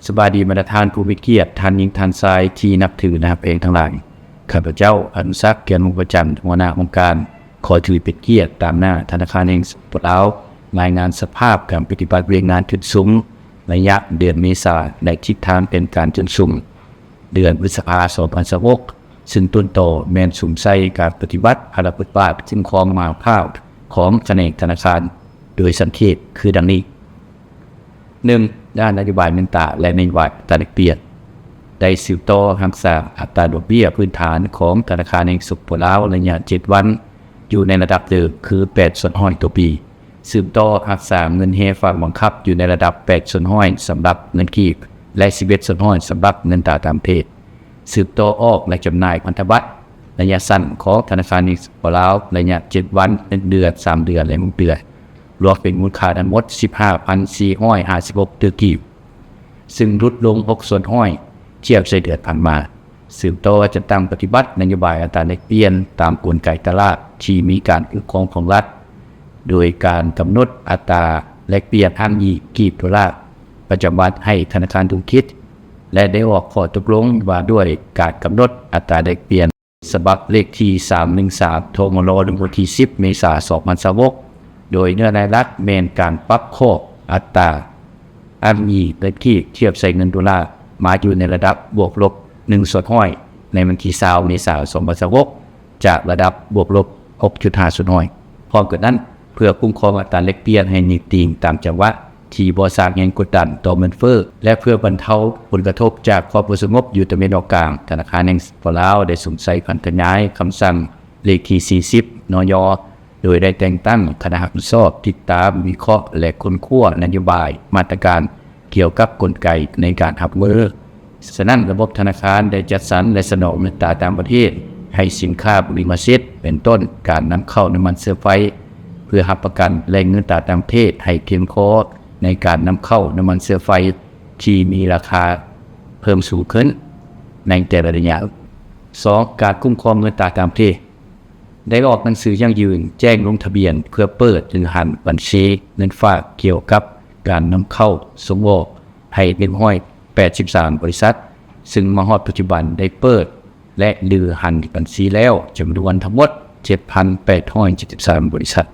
ສະບາຍດີບັນດາທ່ານຜູ້ມີກຽດ, ທ່ານຍິງ, ທ່ານຊາຍທີ່ນັບຖື ແລະ ຮັກແພງທັງຫຼາຍ. ຂ້າພະເຈົ້າ ອະນຸສັກ ແກ່ນວົງປະຈັນ, ຫົວໜ້າອົງການ ຂໍຖືເປັນກຽດຕາມໜ້າທະນາຄານແຫ່ງປະເທດລາວ ລາຍງານສະພາບການປະຕິບັດວຽກງານຈຸດສຸມ ໄລຍະເດືອນເມສາ ແລະ ທິດທາງແຜນການຈຸດສຸມ ເດືອນພຶດສະພາ ສອງພັນຊາວຫົກ ຊຶ່ງຕົ້ນຕໍແມ່ນສຸມໃສ່ການປະຕິບັດພາລະບົດບາດຄຸ້ມຄອງມາພາວຂອງຂະແໜງທະນາຄານໂດຍສັງເຂບຄືດັ່ງນີ້. ໜຶ່ງ, ດ້ານນະໂຍບາຍເງິນຕາ ແລະ ນະໂຍບາຍອັດຕາແລກປ່ຽນ ໄດ້ສືບຕໍ່ຮັກສາອັດຕາດອກເບ້ຍພື້ນຖານຂອງທະນາຄານແຫ່ງ ສປປ ລາວ ໄລຍະເຈັດວັນ ຢູ່ໃນລະດັບເດີມຄືແປດສ່ວນຮ້ອຍຕໍ່ປີ, ສືບຕໍ່ຮັກສາເງິນແຮຝາກບັງຄັບຢູ່ໃນລະດັບແປດສ່ວນຮ້ອຍສຳລັບເງິນກີບ ແລະ ສິບເອັດສ່ວນຮ້ອຍສຳລັບເງິນຕາຕ່າງປະເທດ, ສືບຕໍ່ອອກ ແລະ ຈຳໜ່າຍພັນທະບັດໄລຍະສັ້ນຂອງທະນາຄານແຫ່ງ ສປປ ລາວ ໄລຍະເຈັດວັນ, ໜຶ່ງເດືອນ, ສາມເດືອນ ແລະ ຫົກເດືອນ, ລວມເປັນມູນຄ່າທັງໝົດສິບຫ້າພັນສີ່ຮ້ອຍຫ້າສິບຫົກຕື້ກີບ, ຊຶ່ງຫຼຸດລົງຫົກສ່ວນຮ້ອຍທຽບໃສ່ເດືອນຜ່ານມາ. ສືບຕໍ່ຈັດຕັ້ງປະຕິບັດນະໂຍບາຍອັດຕາແລກປ່ຽນຕາມກົນໄກຕະຫຼາດທີ່ມີການຄຸ້ມຄອງຂອງລັດ, ໂດຍການກຳນົດອັດຕາແລກປ່ຽນອ້າງອີງກີບໂດລາປະຈຳວັນໃຫ້ທະນາຄານທຸລະກິດ ແລະ ໄດ້ອອກຂໍ້ຕົກລົງວ່າດ້ວຍການກຳນົດອັດຕາແລກປ່ຽນ ສະບັບເລກທີສາມໜຶ່ງສາມ ທມລ ລົງວັນທີສິບ ເມສາ ສອງພັນຊາວຫົກ ໂດຍເນື້ອໃນຫຼັກແມ່ນການປັບຂອບອັດຕາອ້າງອີງເງິນກີບທຽບໃສ່ເງິນໂດລາ ມາຢູ່ໃນລະດັບບວກລົບໜຶ່ງສ່ວນຮ້ອຍ ໃນວັນທີຊາວ ເມສາ ສອງພັນຊາວຫົກ ຈາກລະດັບບວກລົບຫົກຈຸດຫ້າສ່ວນຮ້ອຍ. ພ້ອມກັນນັ້ນ, ເພື່ອຄຸ້ມຄອງອັດຕາແລກປ່ຽນໃຫ້ໜິງຕີງຕາມຈັງຫວະທີ່ບໍ່ສ້າງແຮງກົດດັນຕໍ່ເງິນເຟີ້ ແລະ ເພື່ອບັນເທົາຜົນກະທົບຈາກຄວາມບໍ່ສະຫງົບຢູ່ຕາເວັນອອກກາງ, ທະນາຄານແຫ່ງ ສປປ ລາວ ໄດ້ສຸມໃສ່ຜັນຂະຫຍາຍຄຳສັ່ງເລກທີສີ່ສິບ ນຍ ໂດຍໄດ້ແຕ່ງຕັ້ງຄະນະຮັບຜິດຊອບຕິດຕາມ, ວິເຄາະ ແລະ ຄົ້ນຄວ້ານະໂຍບາຍ, ມາດຕະການ ກ່ຽວກັບກົນໄກໃນການຮັບມື. ສະນັ້ນ, ລະບົບທະນາຄານໄດ້ຈັດສັນ ແລະ ສະໜອງເງິນຕາຕ່າງປະເທດໃຫ້ສິນຄ້າບຸລິມະສິດ ເປັນຕົ້ນການນຳເຂົ້ານ້ຳມັນເຊື້ອໄຟ ເພື່ອຮັບປະກັນແຫຼ່ງເງິນຕາຕ່າງປະເທດໃຫ້ພຽງພໍໃນການນຳເຂົ້ານ້ຳມັນເຊື້ອໄຟທີ່ມີລາຄາເພີ່ມສູງຂຶ້ນໃນແຕ່ລະໄລຍະ. ສອງ, ການຄຸ້ມຄອງເງິນຕາຕ່າງປະເທດ ໄດ້ອອກໜັງສືຢັ້ງຢືນແຈ້ງລົງທະບຽນເພື່ອເປີດ ຫຼື ຫັນບັນຊີເງິນຝາກກ່ຽວກັບການນຳເຂົ້າສົ່ງອອກໃຫ້ໜຶ່ງຮ້ອຍແປດສິບສາມບໍລິສັດ, ຊຶ່ງມາຮອດປັດຈຸບັນໄດ້ເປີດ ແລະ ຫຼື ຫັນບັນຊີແລ້ວຈຳນວນທັງໝົດເຈັດພັນແປດຮ້ອຍເຈັດສິບສາມບໍລິສັດ,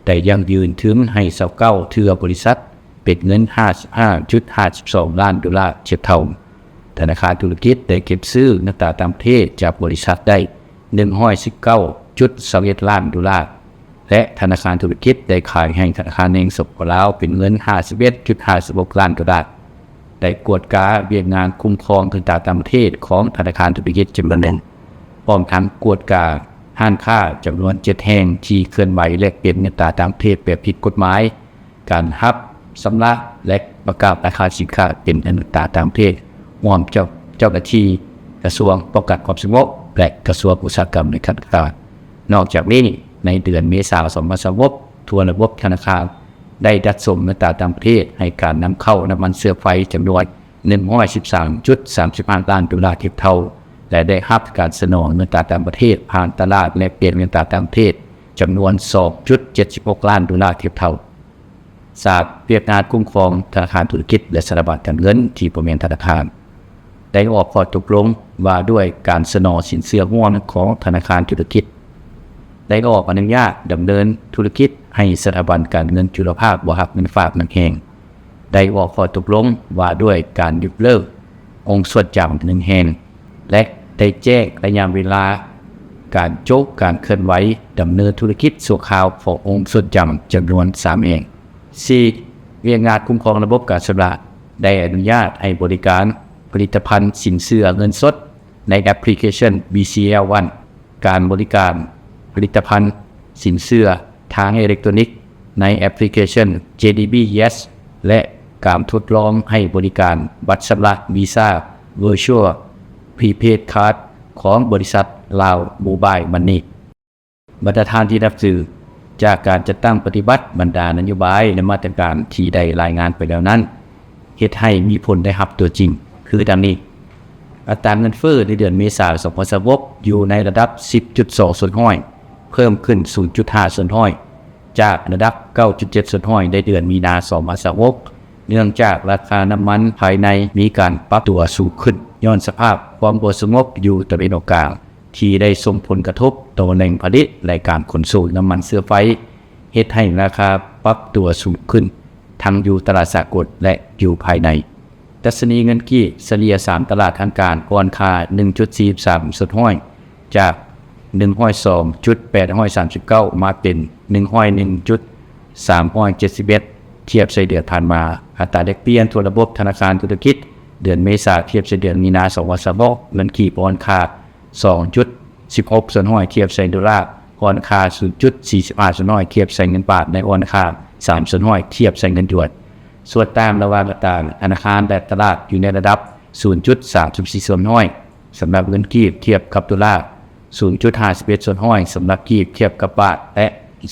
ໄດ້ຢັ້ງຢືນທຶນໃຫ້ຊາວເກົ້າເທື່ອບໍລິສັດ ເປັນເງິນຫ້າສິບຫ້າຈຸດຫ້າສິບສອງລ້ານໂດລາທຽບເທົ່າ. ທະນາຄານທຸລະກິດໄດ້ເກັບຊື້ເງິນຕາຕ່າງປະເທດຈາກບໍລິສັດໄດ້ໜຶ່ງຮ້ອຍສິບເກົ້າຈຸດຊາວເອັດລ້ານໂດລາ ແລະ ທະນາຄານທຸລະກິດໄດ້ຂາຍໃຫ້ທະນາຄານແຫ່ງ ສປປ ລາວ ເປັນເງິນຫ້າສິບເອັດຈຸດຫ້າສິບຫົກລ້ານໂດລາ. ໄດ້ກວດກາວຽກງານຄຸ້ມຄອງເງິນຕາຕ່າງປະເທດຂອງທະນາຄານທຸລະກິດຈຳນວນໜຶ່ງ, ພ້ອມທັງກວດກາຮ້ານຄ້າຈຳນວນເຈັດແຫ່ງທີ່ເຄື່ອນໄຫວແລກປ່ຽນເງິນຕາຕ່າງປະເທດແບບຜິດກົດໝາຍ, ການຮັບຊຳລະ ແລະ ປະກາດລາຄາສິນຄ້າເປັນເງິນຕາຕ່າງປະເທດ ຮ່ວມເຈົ້າ ເຈົ້າໜ້າທີ່ກະຊວງປ້ອງກັນຄວາມສະຫງົບ ແລະ ກະຊວງອຸດສາຫະກຳ ແລະ ການຄ້າ. ນອກຈາກນີ້, ໃນເດືອນເມສາ ສອງພັນຊາວຫົກ ທົ່ວລະບົບທະນາຄານໄດ້ຈັດສົ່ງເງິນຕາຕ່າງປະເທດໃຫ້ການນຳເຂົ້ານ້ຳມັນເຊື້ອໄຟຈຳນວນໜຶ່ງຮ້ອຍສິບສາມຈຸດສາມສິບຫ້າລ້ານໂດລາທຽບເທົ່າ ແລະ ໄດ້ຮັບການສະໜອງເງິນຕາຕ່າງປະເທດຜ່ານຕະຫຼາດແລກປ່ຽນເງິນຕາຕ່າງປະເທດຈຳນວນສອງຈຸດເຈັດສິບຫົກລ້ານໂດລາທຽບເທົ່າ. ສາມ, ວຽກງານຄຸ້ມຄອງທະນາຄານທຸລະກິດ ແລະ ສະຖາບັນການເງິນທີ່ບໍ່ແມ່ນທະນາຄານ ໄດ້ອອກຂໍ້ຕົກລົງວ່າດ້ວຍການສະໜອງສິນເຊື່ອຮ່ວມຂອງທະນາຄານທຸລະກິດ, ໄດ້ອອກອະນຸຍາດດຳເນີນທຸລະກິດໃຫ້ສະຖາບັນການເງິນຈຸລະພາກບໍ່ຮັບເງິນຝາກນັກແຮງ, ໄດ້ອອກຂໍ້ຕົກລົງວ່າດ້ວຍການຍົກເລີກອົງຊວນຈຳໜຶ່ງແຫ່ງ ແລະ ໄດ້ແຈ້ງໄລຍະເວລາການໂຈະການເຄື່ອນໄຫວດຳເນີນທຸລະກິດຊົ່ວຄາວຂອງອົງຊວນຈຳຈຳນວນສາມແຫ່ງ. ສີ່, ວຽກງານຄຸ້ມຄອງລະບົບການຊຳລະ ໄດ້ອະນຸຍາດໃຫ້ບໍລິການຜະລິດຕະພັນສິນເຊື່ອເງິນສົດໃນແອັບພລິເຄຊັນ ບີຊີແອລ ວັນ, ການບໍລິການຜະລິດຕະພັນສິນເຊື່ອທາງເອເລັກໂຕຣນິກໃນແອັບພລິເຄຊັນ ເຈດີບີ ເຢສ ແລະ ການທົດລອງໃຫ້ບໍລິການບັດຊຳລະວີຊາ ເວີຊວລ ພຣີເພດຄາດ ຂອງບໍລິສັດລາວໂມບາຍມັນນີ. ບັນດາທ່ານທີ່ນັບຖື, ຈາກການຈັດຕັ້ງປະຕິບັດບັນດານະໂຍບາຍ ແລະ ມາດຕະການທີ່ໄດ້ລາຍງານໄປແລ້ວນັ້ນ ເຮັດໃຫ້ມີຜົນໄດ້ຮັບຕົວຈິງ ຄືດັ່ງນີ້. ອັດຕາເງິນເຟີ້ໃນເດືອນເມສາ ສອງພັນຊາວຫົກ ຢູ່ໃນລະດັບສິບຈຸດສອງສ່ວນຮ້ອຍ, ເພີ່ມຂຶ້ນສູນຈຸດຫ້າສ່ວນຮ້ອຍ ຈາກລະດັບເກົ້າຈຸດເຈັດສ່ວນຮ້ອຍໃນເດືອນມີນາ ສອງພັນຊາວຫົກ, ເນື່ອງຈາກລາຄານ້ຳມັນພາຍໃນມີການປັບຕົວສູງຂຶ້ນ ຍ້ອນສະພາບຄວາມບໍ່ສະຫງົບຢູ່ຕາເວັນອອກກາງ ທີ່ໄດ້ສົ່ງຜົນກະທົບຕໍ່ແຫຼ່ງຜະລິດ ແລະ ການຂົນສົ່ງນ້ຳມັນເຊື້ອໄຟ ເຮັດໃຫ້ລາຄາປັບຕົວສູງຂຶ້ນ ທັງຢູ່ຕະຫຼາດສາກົນ ແລະ ຢູ່ພາຍໃນ. ດັດຊະນີເງິນກີບສະເລ່ຍສາມຕະຫຼາດທາງການອ່ອນຄ່າໜຶ່ງຈຸດສີ່ສາມສ່ວນຮ້ອຍ ຈາກໜຶ່ງຮ້ອຍສອງຈຸດແປດຮ້ອຍສາມສິບເກົ້າ ມາເປັນໜຶ່ງຮ້ອຍໜຶ່ງຈຸດສາມຮ້ອຍເຈັດສິບເອັດ ທຽບໃສ່ເດືອນຜ່ານມາ. ອັດຕາແລກປ່ຽນທົ່ວລະບົບທະນາຄານທຸລະກິດ ເດືອນເມສາທຽບໃສ່ເດືອນມີນາ ສອງພັນຊາວຫົກ ເງິນກີບອ່ອນຄ່າສອງຈຸດສິບຫົກສ່ວນຮ້ອຍ ທຽບໃສ່ໂດລາ ອ່ອນຄ່າສູນຈຸດສີ່ສິບຫ້າສ່ວນຮ້ອຍ ທຽບໃສ່ເງິນບາດ ແລະ ອ່ອນຄ່າສາມສ່ວນຮ້ອຍ ທຽບໃສ່ເງິນຢວນ. ສ່ວນຕ່າງລະຫວ່າງອັດຕາທະນາຄານ ແລະ ຕະຫຼາດຢູ່ໃນລະດັບສູນຈຸດສາມສິບສີ່ສ່ວນຮ້ອຍ ສຳລັບເງິນກີບທຽບກັບໂດລາ, ສູນຈຸດຫ້າສິບເອັດສ່ວນຮ້ອຍ ສຳລັບກີບທຽບກັບບາດ ແລະ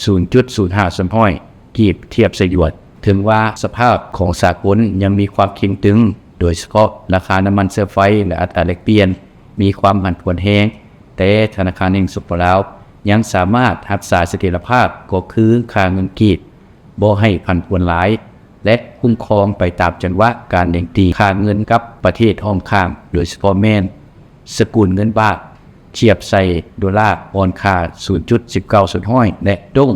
ສູນຈຸດສູນຫ້າສ່ວນຮ້ອຍ ກີບທຽບໃສ່ຢວນ. ເຖິງວ່າສະພາບຂອງສາກົນຍັງມີຄວາມເຄັ່ງຕຶງ, ໂດຍສະເພາະລາຄານ້ຳມັນເຊື້ອໄຟ ແລະ ອັດຕາແລກປ່ຽນມີຄວາມຜັນຜວນແຮງ, ແຕ່ທະນາຄານແຫ່ງ ສປປ ລາວ ຍັງສາມາດຮັກສາສະຖຽນລະພາບ ກໍຄືຄ່າເງິນກີບ ບໍ່ໃຫ້ຜັນຜວນຫຼາຍ ແລະ ຄຸ້ມຄອງໄປຕາມຈັງຫວະການເໜັງຕີຄ່າເງິນກັບປະເທດອ້ອມຂ້າງ, ໂດຍສະເພາະແມ່ນສະກຸນເງິນບາດ ທຽບໃສ່ໂດລາ ອ່ອນຄ່າສູນຈຸດສິບເກົ້າສ່ວນຮ້ອຍ ແລະ ດົງ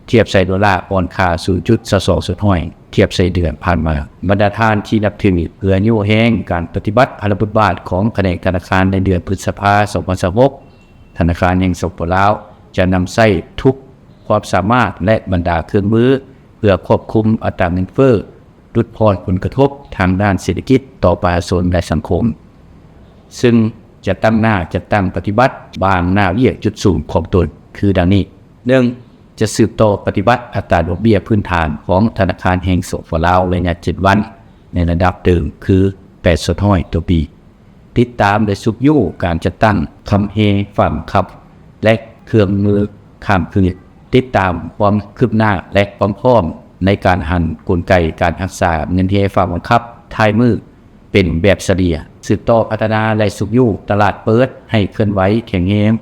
ທຽບໃສ່ໂດລາ ອ່ອນຄ່າສູນຈຸດຊາວສອງສ່ວນຮ້ອຍ ທຽບໃສ່ເດືອນຜ່ານມາ. ບັນດາທ່ານທີ່ນັບຖື, ເພື່ອຍູ້ແຮງການປະຕິບັດພາລະບົດບາດຂອງຂະແໜງທະນາຄານໃນເດືອນພຶດສະພາ ສອງພັນຊາວຫົກ ທະນາຄານແຫ່ງ ສປປ ລາວ ຈະນຳໃຊ້ທຸກຄວາມສາມາດ ແລະ ບັນດາເຄື່ອງມື ເພື່ອຄວບຄຸມອັດຕາເງິນເຟີ້, ຫຼຸດຜ່ອນຜົນກະທົບທາງດ້ານເສດຖະກິດຕໍ່ປະຊາຊົນ ແລະ ສັງຄົມ, ຊຶ່ງຈະຕັ້ງໜ້າຈັດຕັ້ງປະຕິບັດບາງໜ້າວຽກຈຸດສູນຂອງຕົນ ຄືດັ່ງນີ້: ໜຶ່ງ ຈະສືບຕໍ່ປະຕິບັດອັດຕາດອກເບ້ຍພື້ນຖານຂອງທະນາຄານແຫ່ງ ສປປ ລາວ ໄລຍະເຈັດວັນ ໃນລະດັບເດີມ ຄື ແປດສ່ວນຮ້ອຍຕໍ່ປີ. ຕິດຕາມ ແລະ ຊຸກຍູ້ການຈັດຕັ້ງຄຳເຮຝາກບັງຄັບ ແລະ ເຄື່ອງມືຂ້າມຄືນ. ຕິດຕາມຄວາມຄືບໜ້າ ແລະ ຄວາມພ້ອມໃນການຫັນກົນໄກການຮັກສາເງິນເຮຝາກບັງຄັບທ້າຍມື້ເປັນແບບສະເລ່ຍ. ສືບຕໍ່ພັດທະນາ ແລະ ຊຸກຍູ້ຕະຫຼາດເປີດໃຫ້ເຄື່ອນໄຫວແຂງແຮງ,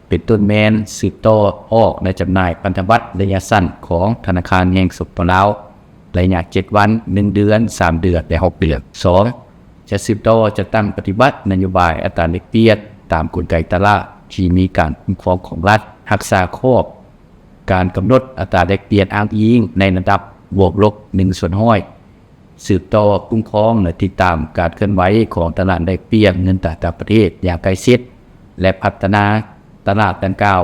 ເປັນຕົ້ນແມ່ນສືບຕໍ່ອອກ ແລະ ຈຳໜ່າຍພັນທະບັດໄລຍະສັ້ນຂອງທະນາຄານແຫ່ງ ສປປ ລາວ ໄລຍະເຈັດວັນ, ໜຶ່ງເດືອນ, ສາມເດືອນ ແລະ ຫົກເດືອນ. ສອງ ຈະສືບຕໍ່ຈັດຕັ້ງປະຕິບັດນະໂຍບາຍອັດຕາແລກປ່ຽນຕາມກົນໄກຕະຫຼາດທີ່ມີການຄຸ້ມຄອງຂອງລັດ, ຮັກສາຂອບການກຳນົດອັດຕາແລກປ່ຽນອ້າງອີງໃນລະດັບບວກລົບໜຶ່ງສ່ວນຮ້ອຍ, ສືບຕໍ່ຄຸ້ມຄອງ ແລະ ຕິດຕາມການເຄື່ອນໄຫວຂອງຕະຫຼາດແລກປ່ຽນເງິນຕາຕ່າງປະເທດຢ່າງໃກ້ຊິດ ແລະ ພັດທະນາຕະຫຼາດດັ່ງກ່າວ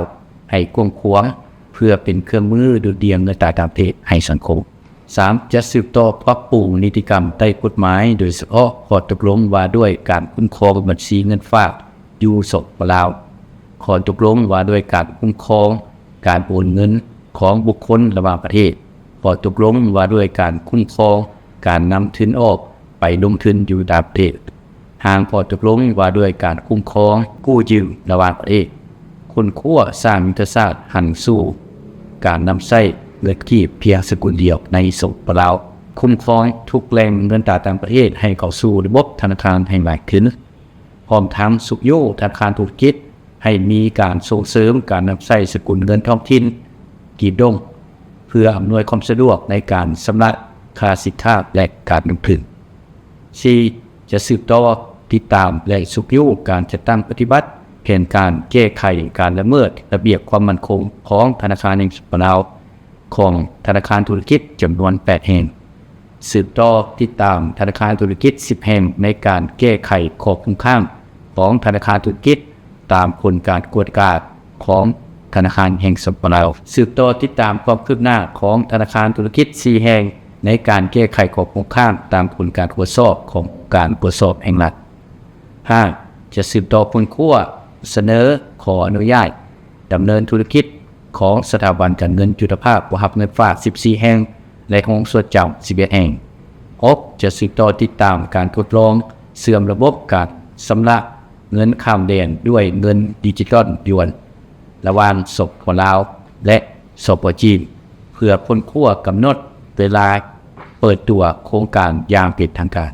ໃຫ້ກວ້າງຂວາງ ເພື່ອເປັນເຄື່ອງມືດຸ່ນດ່ຽງເງິນຕາຕ່າງປະເທດໃຫ້ສັງຄົມ. ສາມ ຈະສືບຕໍ່ປັບປຸງນິຕິກຳໃຕ້ກົດໝາຍ, ໂດຍສະເພາະຂໍ້ຕົກລົງວ່າດ້ວຍການຄຸ້ມຄອງບັນຊີເງິນຝາກຢູ່ ສປປ ລາວ, ຂໍ້ຕົກລົງວ່າດ້ວຍການຄຸ້ມຄອງການໂອນເງິນຂອງບຸກຄົນລະຫວ່າງປະເທດ, ຂໍ້ຕົກລົງວ່າດ້ວຍການຄຸ້ມຄອງການນຳທຶນອອກໄປລົງທຶນຢູ່ຕ່າງປະເທດ, ຮ່າງຂໍ້ຕົກລົງວ່າດ້ວຍການຄຸ້ມຄອງກູ້ຢືມລະຫວ່າງປະເທດ, ຄົ້ນຄວ້າສ້າງຍຸດທະສາດຫັນສູ່ການນຳໃຊ້ເງິນກີບພຽງສະກຸນດຽວໃນ ສປປ ລາວ, ຄຸ້ມຄອງທຸກແຫຼ່ງເງິນຕາຕ່າງປະເທດໃຫ້ເຂົ້າສູ່ລະບົບທະນາຄານໃຫ້ຫຼາຍຂຶ້ນ, ພ້ອມທັງຊຸກຍູ້ທະນາຄານທຸລະກິດໃຫ້ມີການສົ່ງເສີມການນຳໃຊ້ສະກຸນເງິນທ້ອງຖິ່ນ ກີບດົງ ເພື່ອອຳນວຍຄວາມສະດວກໃນການຊຳລະຄ່າສິນຄ້າ ແລະ ການລົງທຶນ. ສີ່ ຈະສືບຕໍ່ຕິດຕາມ ແລະ ຊຸກຍູ້ການຈັດຕັ້ງປະຕິບັດແຜນການແກ້ໄຂການລະເມີດລະບຽບຄວາມໝັ້ນຄົງຂອງທະນາຄານແຫ່ງ ສປປ ລາວ ຂອງທະນາຄານທຸລະກິດຈຳນວນແປດແຫ່ງ, ສືບຕໍ່ຕິດຕາມທະນາຄານທຸລະກິດສິບແຫ່ງໃນການແກ້ໄຂຂໍ້ຄົງຄ້າງຂອງທະນາຄານທຸລະກິດ ຕາມຜົນການກວດກາຂອງທະນາຄານແຫ່ງ ສປປ ລາວ, ສືບຕໍ່ຕິດຕາມຄວາມຄືບໜ້າຂອງທະນາຄານທຸລະກິດສີ່ແຫ່ງໃນການແກ້ໄຂຂໍ້ຄົງຄ້າງຕາມຜົນການກວດສອບຂອງການກວດສອບແຫ່ງລັດ. ຫ້າ ຈະສືບຕໍ່ຄົ້ນຄວ້າ, ສະເໜີຂໍອະນຸຍາດດຳເນີນທຸລະກິດຂອງສະຖາບັນການເງິນຈຸດຕະພາບຜູ້ຮັບເງິນຝາກສິບສີ່ແຫ່ງ ແລະ ໂຮງສ່ວນຈຳສິບເອັດແຫ່ງ. ຫົກ ຈະສືບຕໍ່ຕິດຕາມການທົດລອງເຊື່ອມລະບົບການຊຳລະເງິນຂ້າມແດນດ້ວຍເງິນດິຈິຕອນຢວນ ລະຫວ່າງ ສປປ ລາວ ແລະ ສປປ ຈີນ ເພື່ອຄົ້ນຄວ້າກຳນົດເວລາເປີດຕົວໂຄງການຢ່າງເປັນທາງການ.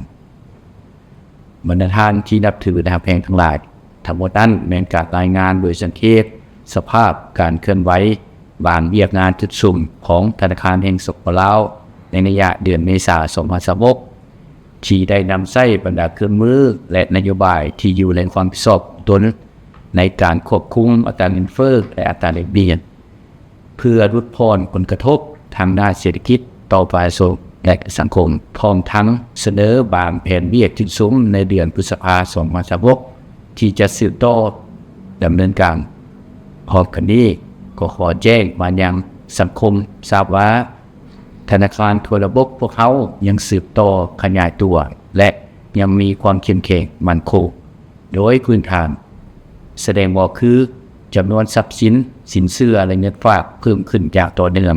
ບັນດາທ່ານທີ່ນັບຖື ແລະ ຮັກແພງທັງຫຼາຍ, ທັງໝົດນັ້ນແມ່ນການລາຍງານໂດຍສັງເຂບສະພາບການເຄື່ອນໄຫວບາງວຽກງານຈຸດສຸມຂອງທະນາຄານແຫ່ງ ສປປ ລາວ ໃນໄລຍະເດືອນເມສາ ສອງພັນຊາວຫົກ ທີ່ໄດ້ນຳໃຊ້ບັນດາເຄື່ອງມື ແລະ ນະໂຍບາຍທີ່ຢູ່ໃນຄວາມຮັບຜິດຊອບຕົນ ໃນການຄວບຄຸມອັດຕາເງິນເຟີ້ ແລະ ອັດຕາແລກປ່ຽນ ເພື່ອຫຼຸດຜ່ອນຜົນກະທົບທາງດ້ານເສດຖະກິດຕໍ່ປະຊາຊົນ ແລະ ສັງຄົມ, ພ້ອມທັງສະເໜີບາງແຜນວຽກຈຸດສຸມໃນເດືອນພຶດສະພາ ສອງພັນຊາວຫົກ ທີ່ຈະສືບຕໍ່ດຳເນີນການ. ພ້ອມກັນນີ້ ກໍຂໍແຈ້ງມາຍັງສັງຄົມຊາບວ່າ ທະນາຄານທົ່ວລະບົບພວກເຮົາຍັງສືບຕໍ່ຂະຫຍາຍຕົວ ແລະ ຍັງມີຄວາມເຂັ້ມແຂງໝັ້ນຄົງ ໂດຍພື້ນຖານສະແດງອອກຄື ຈຳນວນຊັບສິນ, ສິນເຊື່ອ ແລະ ເງິນຝາກເພີ່ມຂຶ້ນຢ່າງຕໍ່ເນື່ອງ.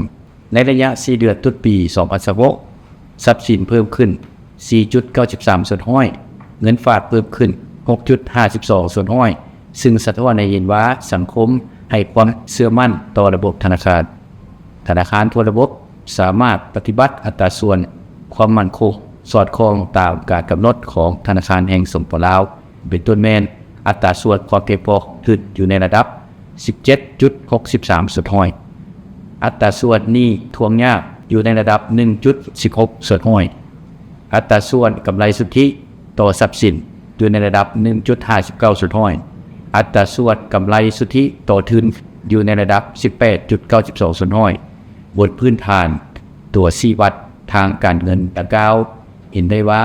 ໃນໄລຍະສີ່ເດືອນຕົ້ນປີ ສອງພັນຊາວຫົກ ຊັບສິນເພີ່ມຂຶ້ນ ສີ່ຈຸດເກົ້າສິບສາມສ່ວນຮ້ອຍ, ເງິນຝາກເພີ່ມຂຶ້ນ ຫົກຈຸດຫ້າສິບສອງສ່ວນຮ້ອຍ ຊຶ່ງສະທ້ອນໃຫ້ເຫັນວ່າສັງຄົມໃຫ້ຄວາມເຊື່ອໝັ້ນຕໍ່ລະບົບທະນາຄານ. ທະນາຄານທົ່ວລະບົບສາມາດປະຕິບັດອັດຕາສ່ວນຄວາມໝັ້ນຄົງສອດຄ່ອງຕາມການກຳນົດຂອງທະນາຄານແຫ່ງ ສປປ ລາວ ເປັນຕົ້ນແມ່ນ ອັດຕາສ່ວນຄວາມພຽງພໍຂອງທຶນຢູ່ໃນລະດັບ ສິບເຈັດຈຸດຫົກສິບສາມສ່ວນຮ້ອຍ, ອັດຕາສ່ວນໜີ້ທວງຍາກຢູ່ໃນລະດັບ ໜຶ່ງຈຸດສິບຫົກສ່ວນຮ້ອຍ, ອັດຕາສ່ວນກຳໄລສຸດທິຕໍ່ຊັບສິນຢູ່ໃນລະດັບ ໜຶ່ງຈຸດຫ້າສິບເກົ້າສ່ວນຮ້ອຍ, ອັດຕາສ່ວນກຳໄລສຸດທິຕໍ່ທຶນຢູ່ໃນລະດັບ ສິບແປດຈຸດເກົ້າສິບສອງສ່ວນຮ້ອຍ. ບົນພື້ນຖານຕົວຊີ້ວັດທາງການເງິນດັ່ງກ່າວ, ເຫັນໄດ້ວ່າ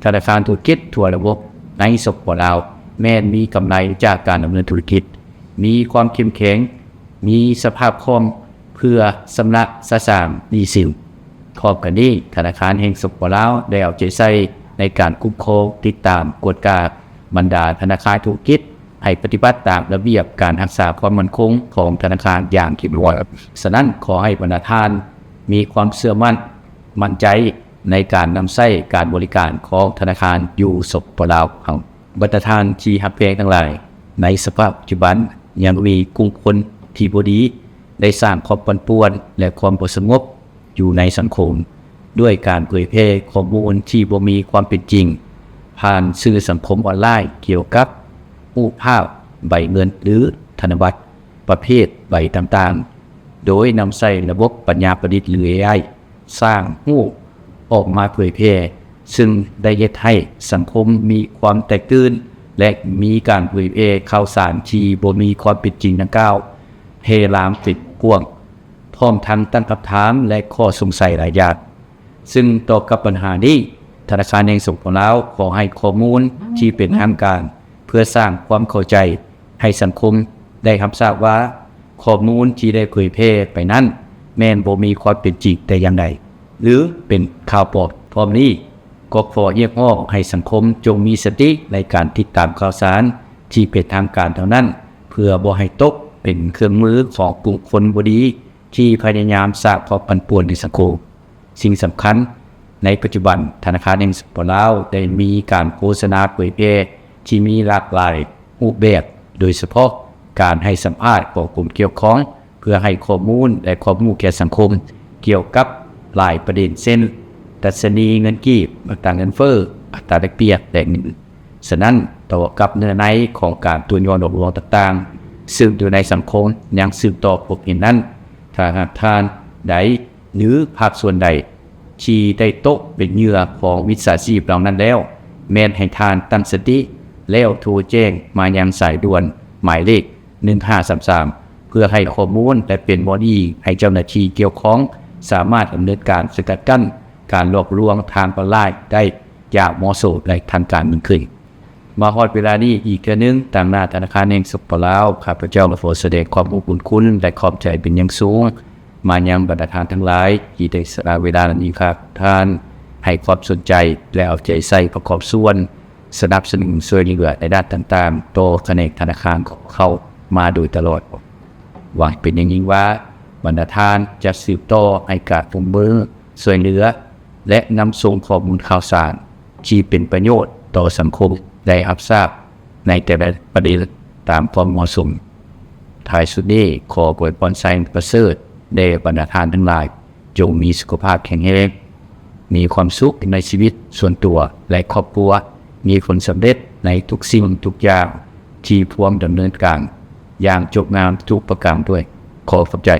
ທະນາຄານທຸລະກິດທົ່ວລະບົບໃນ ສປປ ລາວ ແມ່ນມີກຳໄລຈາກການດຳເນີນທຸລະກິດ, ມີຄວາມເຂັ້ມແຂງ, ມີສະພາບຄ່ອມເພື່ອຊຳລະສະສາງໜີ້ສິນ. ພ້ອມກັນນີ້, ທະນາຄານແຫ່ງ ສປປ ລາວ ໄດ້ເອົາໃຈໃສ່ໃນການຄຸ້ມຄອງ, ຕິດຕາມ, ກວດກາບັນດາທະນາຄານທຸລະກິດ ໃຫ້ປະຕິບັດຕາມລະບຽບການຮັກສາຄວາມໝັ້ນຄົງຂອງທະນາຄານຢ່າງເຂັ້ມງວດ. ສະນັ້ນ, ຂໍໃຫ້ບັນດາທ່ານມີຄວາມເຊື່ອໝັ້ນ, ໝັ້ນໃຈໃນການນຳໃຊ້ການບໍລິການຂອງທະນາຄານຢູ່ ສປປ ລາວ ເຮົາ. ບັນດາທ່ານທີ່ຮັກແພງທັງຫຼາຍ, ໃນສະພາບປັດຈຸບັນ ຍັງມີກຸ່ມຄົນທີ່ບໍ່ດີ ໄດ້ສ້າງຄວາມປັ່ນປ່ວນ ແລະ ຄວາມບໍ່ສະຫງົບ ຢູ່ໃນສັງຄົມ ດ້ວຍການເຜີຍແຜ່ຂໍ້ມູນທີ່ບໍ່ມີຄວາມເປັນຈິງ ຜ່ານສື່ສັງຄົມອອນລາຍ ກ່ຽວກັບຮູບພາບໃບເງິນ ຫຼື ທະນະບັດປະເພດໃບຕ່າງໆ, ໂດຍນຳໃຊ້ລະບົບປັນຍາປະດິດ ຫຼື ເອໄອ ສ້າງຮູບອອກມາເຜີຍແຜ່, ຊຶ່ງໄດ້ເຮັດໃຫ້ສັງຄົມມີຄວາມແຕກຕື່ນ ແລະ ມີການເຜີຍແຜ່ຂ່າວສານທີ່ບໍ່ມີຄວາມເປັນຈິງດັ່ງກ່າວ ແຜ່ລາມເປັນກວ້າງ. ພ້ອມທັງຕັ້ງຄຳຖາມ ແລະ ຂໍ້ສົງໄສຫຼາຍຢ່າງ. ຊຶ່ງຕໍ່ກັບບັນຫານີ້, ທະນາຄານແຫ່ງ ສປປ ລາວ ຂໍໃຫ້ຂໍ້ມູນທີ່ເປັນທາງການ ເພື່ອສ້າງຄວາມເຂົ້າໃຈໃຫ້ສັງຄົມໄດ້ຮັບຊາບວ່າ ຂໍ້ມູນທີ່ໄດ້ເຜີຍແຜ່ໄປນັ້ນ ແມ່ນບໍ່ມີຄວາມເປັນຈິງແຕ່ຢ່າງໃດ ຫຼື ເປັນຂ່າວປອມ. ພ້ອມນີ້, ກໍຂໍຮຽກຮ້ອງໃຫ້ສັງຄົມຈົ່ງມີສະຕິໃນການຕິດຕາມຂ່າວສານທີ່ເປັນທາງການເທົ່ານັ້ນ, ເພື່ອບໍ່ໃຫ້ຕົກເປັນເຄື່ອງມືຂອງກຸ່ມຄົນບໍ່ດີ ທີ່ພະຍາຍາມສ້າງຄວາມປັ່ນປ່ວນໃນສັງຄົມ. ສິ່ງສຳຄັນ, ໃນປັດຈຸບັນ ທະນາຄານແຫ່ງ ສປປ ລາວ ໄດ້ມີການໂຄສະນາເຜີຍແຜ່ທີ່ມີຫຼາກຫຼາຍຮູບແບບ, ໂດຍສະເພາະການໃຫ້ສຳພາດຂອງກຸ່ມກ່ຽວຂ້ອງ ເພື່ອໃຫ້ຂໍ້ມູນ ແລະ ຄວາມຮູ້ແກ່ສັງຄົມ ກ່ຽວກັບຫຼາຍປະເດັນ ເຊັ່ນ ດັດຊະນີເງິນກີບ, ອັດຕາເງິນເຟີ້, ອັດຕາແລກປ່ຽນ ແລະ ອື່ນໆ. ສະນັ້ນ, ຕໍ່ກັບເນື້ອໃນຂອງການຕົວະຍົວະຫຼອກລວງຕ່າງໆ ຊຶ່ງຢູ່ໃນສັງຄົມຍັງສືບຕໍ່ພົບເຫັນນັ້ນ, ຖ້າຫາກທ່ານໃດ ຫຼື ພາກສ່ວນໃດ ທີ່ໄດ້ຕົກເປັນເຫຍື່ອຂອງມິດສາຊີບເຫຼົ່ານັ້ນແລ້ວ, ແມ່ນໃຫ້ທ່ານຕັ້ງສະຕິ ແລ້ວໂທແຈ້ງມາຍັງສາຍດ່ວນໝາຍເລກ ໜຶ່ງຫ້າສາມສາມ ເພື່ອໃຫ້ຂໍ້ມູນ ແລະ ເປັນບ່ອນອີງໃຫ້ເຈົ້າໜ້າທີ່ກ່ຽວຂ້ອງສາມາດດຳເນີນການສະກັດກັ້ນການຫຼອກລວງທາງອອນລາຍໄດ້ຢ່າງເໝາະສົມ ແລະ ທັນການຍິ່ງຂຶ້ນ. ມາຮອດເວລານີ້ອີກເທື່ອໜຶ່ງ, ຕາງໜ້າທະນາຄານແຫ່ງ ສປປ ລາວ, ຂ້າພະເຈົ້າຂໍສະແດງຄວາມຂອບຄຸນ ແລະ ຂອບໃຈເປັນຢ່າງສູງ ມາຍັງບັນດາທ່ານທັງຫຼາຍ ທີ່ໄດ້ສະຫຼະເວລາອັນມີຄ່າຂອງທ່ານ ໃຫ້ຄວາມສົນໃຈ ແລະ ເອົາໃຈໃສ່ປະກອບສ່ວນ ສະໜັບສະໜູນຊ່ວຍເຫຼືອໃນດ້ານຕ່າງໆ ຕໍ່ຂະແໜງທະນາຄານຂອງເຮົາມາໂດຍຕະຫຼອດ. ຫວັງເປັນຢ່າງຍິ່ງວ່າ ບັນດາທ່ານຈະສືບຕໍ່ໃຫ້ການຮ່ວມມືຊ່ວຍເຫຼືອ ແລະ ນຳສົ່ງຂໍ້ມູນຂ່າວສານທີ່ເປັນປະໂຫຍດຕໍ່ສັງຄົມໄດ້ຮັບຊາບໃນແຕ່ລະປະເດັນຕາມຄວາມເໝາະສົມ. ທ້າຍສຸດນີ້, ຂໍອວຍພອນໄຊປະເສີດແດ່ບັນດາທ່ານທັງຫຼາຍ, ຈົ່ງມີສຸຂະພາບແຂງແຮງ, ມີຄວາມສຸກໃນຊີວິດສ່ວນຕົວ ແລະ ຄອບຄົວ, ມີຜົນສຳເລັດໃນທຸກສິ່ງທຸກຢ່າງທີ່ພວມດຳເນີນການຢ່າງຈົບງາມທຸກປະການດ້ວຍ. ຂໍຂອບໃຈ.